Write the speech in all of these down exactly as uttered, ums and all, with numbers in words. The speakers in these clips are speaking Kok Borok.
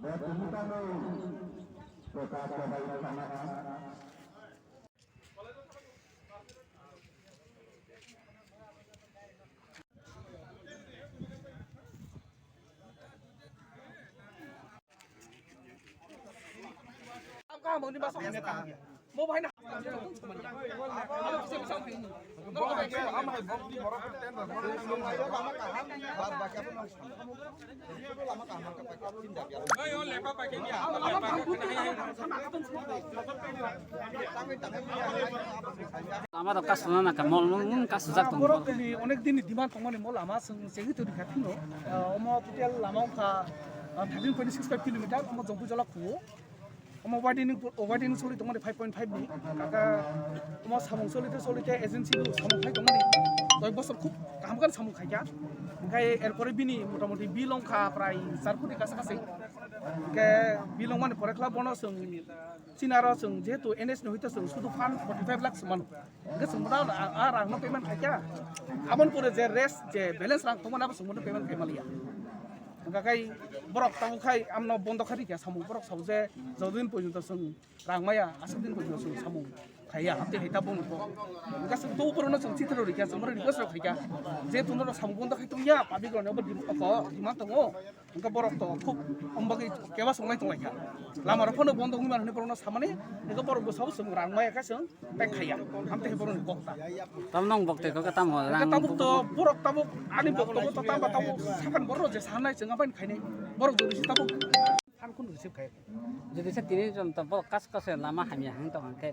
Ama rok kasuna na ka mol mol mol kasujak tongo. Borok ni onek din ni demand tongmani mol ama chwng chengwi twi rwkha thwino. Ah, omo total lama wngkha, ah, thirteen point six five kilometer, omo Jongpui Jola khuo. Omo waidening, waidening soli tongmani five point five ni. Kaka omo samung solite solite agency bo samung khai tongmani. Koi bosor khub kaham khe samung khaikha. Hingkhai erpore bini motamoti bill wngkha prai char koti kasa kasi. Hingkhe bill wngmani pore khla bono chwng Chini aro chwng jehetu N H ni hoite chwng sudu fund forty five lakhs mano. Hingkhe chwng bono a, a rangno payment khaikha. Aboni pore je rest je balance rang tongmani abo chwng bono payment khaimaliya. Hingkha khai borok tabuk khai amno bondo kharikha samung borok sao je jodin porjonto chwng rang maya aswk din porjonto chwng samung khaiya. Hamtwi hai tabuk nugo. Hingkha chwng to uporno chwng chitharo rikha chwng bono request rok khaikha. Jehetu norok samung bondo khai tongya public rokni obo dim-, oko demand tongo. Hingke borok to khub ombagwi keba songlai tonglaikha. Lamarok phano bondo wngwi mano hinwi borokno samani, hingke borok bwsao chwng rang maya khe chwng pek khaiya. Amtwi khe borokni kok ta. Tam nong bok tei kok tam ho rang. Hingke tabuk to borok tabuk ani bok tabuk to tamba tabuk sakan borok je sanai chwng abai khainai. Borok jodi se tabuk phan kun receive khai. Jodi se tini jon to borok kas kas lama hamya hang tong hingke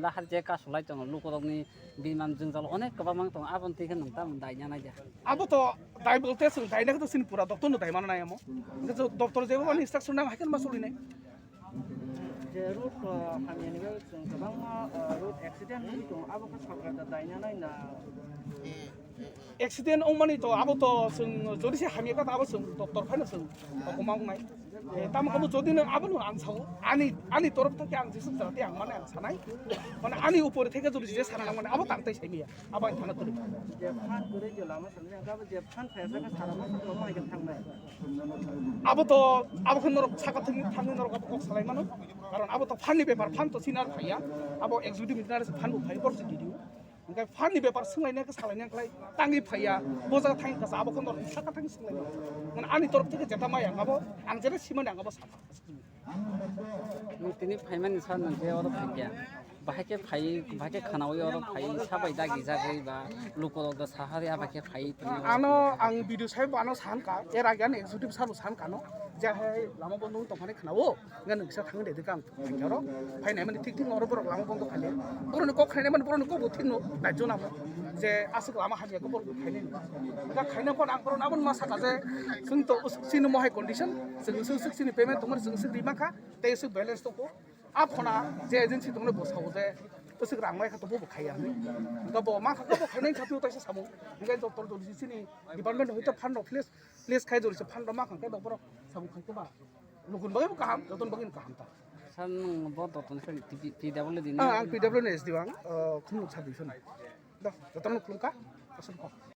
lahar je kas sulai tongo lukurokni biman jwngjal onek kwbangma tongo aboni twi khe nwng tamo daina naidi. Abo to dai bolte chwng daina khe to chini pura doptor no dai mano nai amo. Hingke chwng doptor jebo ani instruction nang hai khe ma solinai. Je road, uh, hamya ni bagwi chwng kwbangma, uh, road accident wngwi tongo, abo khe sorkar da daina nai na? Accident wngmani to abo to chwng jodi se hamya kha abo chwng doptor phaino chwng kokma wngnai. Eh, tamo khe bo jodi no abono ang sao, ani, ani torof theke ang jesuk jati ang mane ang sanai. Mane ani upor theke jodi je sana nang mane abo tang tai sai miya. Abo ang thana tuli. Je phan kwrwi je lama sanai, ang khe abo je phan phai sa khe sara masa no mai khe thangnai. Abo to, abo khe norok saka thangwi, thangwi norok abo kok salai mano. Karon abo to phan ni bepar, phan to sinar phaiya. Abo executive engineer se phan bo phai, bor se D D O. Hingke phan ni bepar swnglaina khe salaina khlai tangwi phaiya, bo jaga thangwi kasa abo khe norok saka thangwi swnglaina. Mane ani torof theke jeta maya ang abo, ang jeta simani ang abo saka. Nwng tini phaimani sal nwng je oro phaikya. Bahai khe phai, bahai khe khanaui oro phai, sabai dagi jagwi ba lukurok da sahari aba khe phai tini. Ano ang video sai bo ano sankha, er age ano executive sabo sankha no, je hai lama bondo wng tongphani khana o, hingke nwng kisa thangwi naidi kang. Oro phainai mani thik thik oro borok lama bondo khainai. Borokni kok khainai mani borokni kokbo thikno naijona mo. Je aswk lama hamya khe borok khainai. Hingkha khaina phano ang borokno abono ma sakha je chwng to chini mohai condition, chwng swk swk chini payment tongmani chwng swk ri mankha, tei swk balance tongo. A phona je agency tongmani bo sao je swk rang mai kha to bo bo khaiya hinwi. Hingkha bo ma kha khe bo khainai kha phiyok taisa samung. Hingkha doctor jodi chini department hoite phan rok please, please khai jodi se phan rok ma kha khe bo borok samung khai khe ba. Lukun bagwi bo kaham, joton bagwi bo kaham ta. Sir, nwng bo doton khe P W D ni? Ah, ang P W ni S D O ang, ah, khumluk sir dui sona. Da, joton khulungkha, aswk kok.